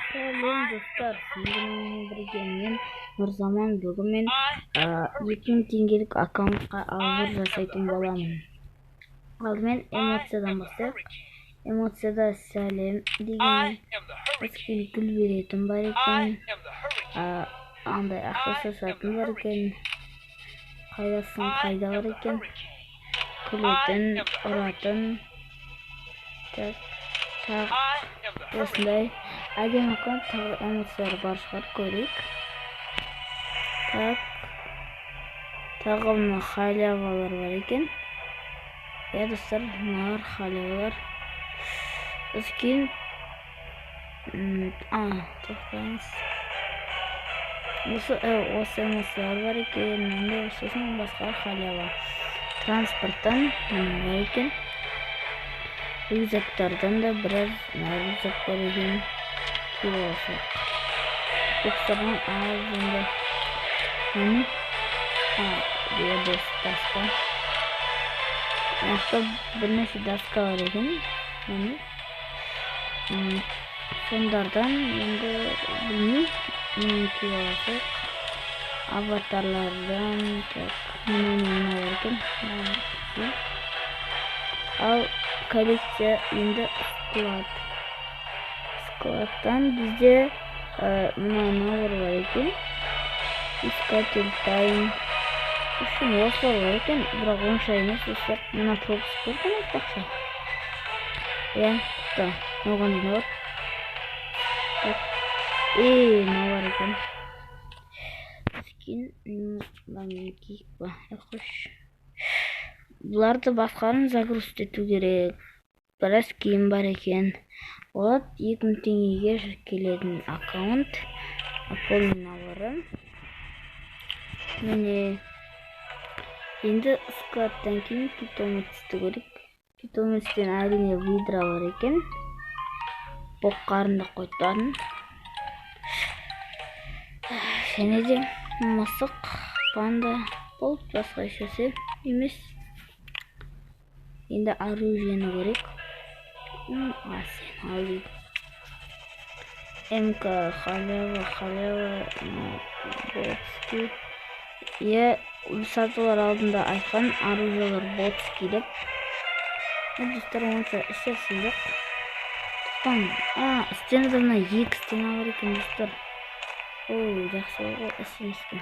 Сәлем, достар! Сіздермен бірге мен, Нұрзаман. Бүгін мен 2000 теңгелік аккаунтқа обзор жасайтын боламын. Алдымен эмоциядан бастайық. Эмоцияда сәлем деген, бізге гүл беретін бар екен, андай ақша шашатын бар екен, қайдасың, қайда бар екен, күлетін, ұратын, так, тағы осындай әдемі аккаунт. Тағы эмоциялар бар шығар, көрейік. Так, тағы мына халявалар бар екен. Иә, достар, мыналар халявалар. Сосын кейін, а, тоқтаңыз, осы эмоциялар бар екен мынандай. Сосын басқа халява транспорттан мына бар екен, рюкзактардан да біраз мына рюкзак бар екен, киіп алсақ. Бокстардан аз енді. Міне, а, иә, доска. Мына жақта бірнеше доска бар екен. Міне, сондардан енді білмеймін, мынаны киіп алсақ. Аватарлардан, так, мына, мына бар екен. Ал коллекция енді склад. Складтан бізде мына набор бар екен, искатель тайн үшін осылар бар екен, бірақ онша емес, достар. Мына пропуск бар екен, айтпақшы. Иә, тоқта, мынау қандай набор? Так, е, мынау бар екен. Кейін мынаны киейік па? Қойшы, бұларды басқарын загрузить ету керек. Біраз киім бар екен. Болады 2000 теңгеге келетін аккаунт, полный наборы. Міне, енді складтан кейін питомецті көрейік. Питомецтен, әрине, выдра бар екен, боқ қарындақ қойтатын, және де мысық, панда болды, басқа ешнәрсе емес. Енді оружиені көрейік. Арсенал дейді, МК, халява, халява, ботский. Иә, сатылар алдында айтқан оружиелар ботский деп. Достар, онша ешнәрсе жоқ. Тоқтаң, а, стенада мына екі стена бар екен, достар. О, жақсы ғой, смспен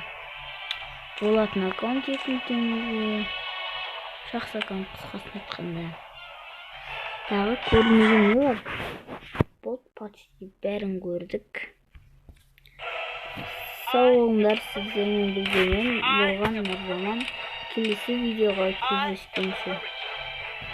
болатын аккаунт 2000 теңгеге. Жақсы аккаунт, қысқасын айтқанда. Тағы көрмеген не бар? Болды, почти бәрін көрдік. Сау болыңдар! Сіздермен бірге мен болған, Нұрзаман. Келесі видеоға кездескенше.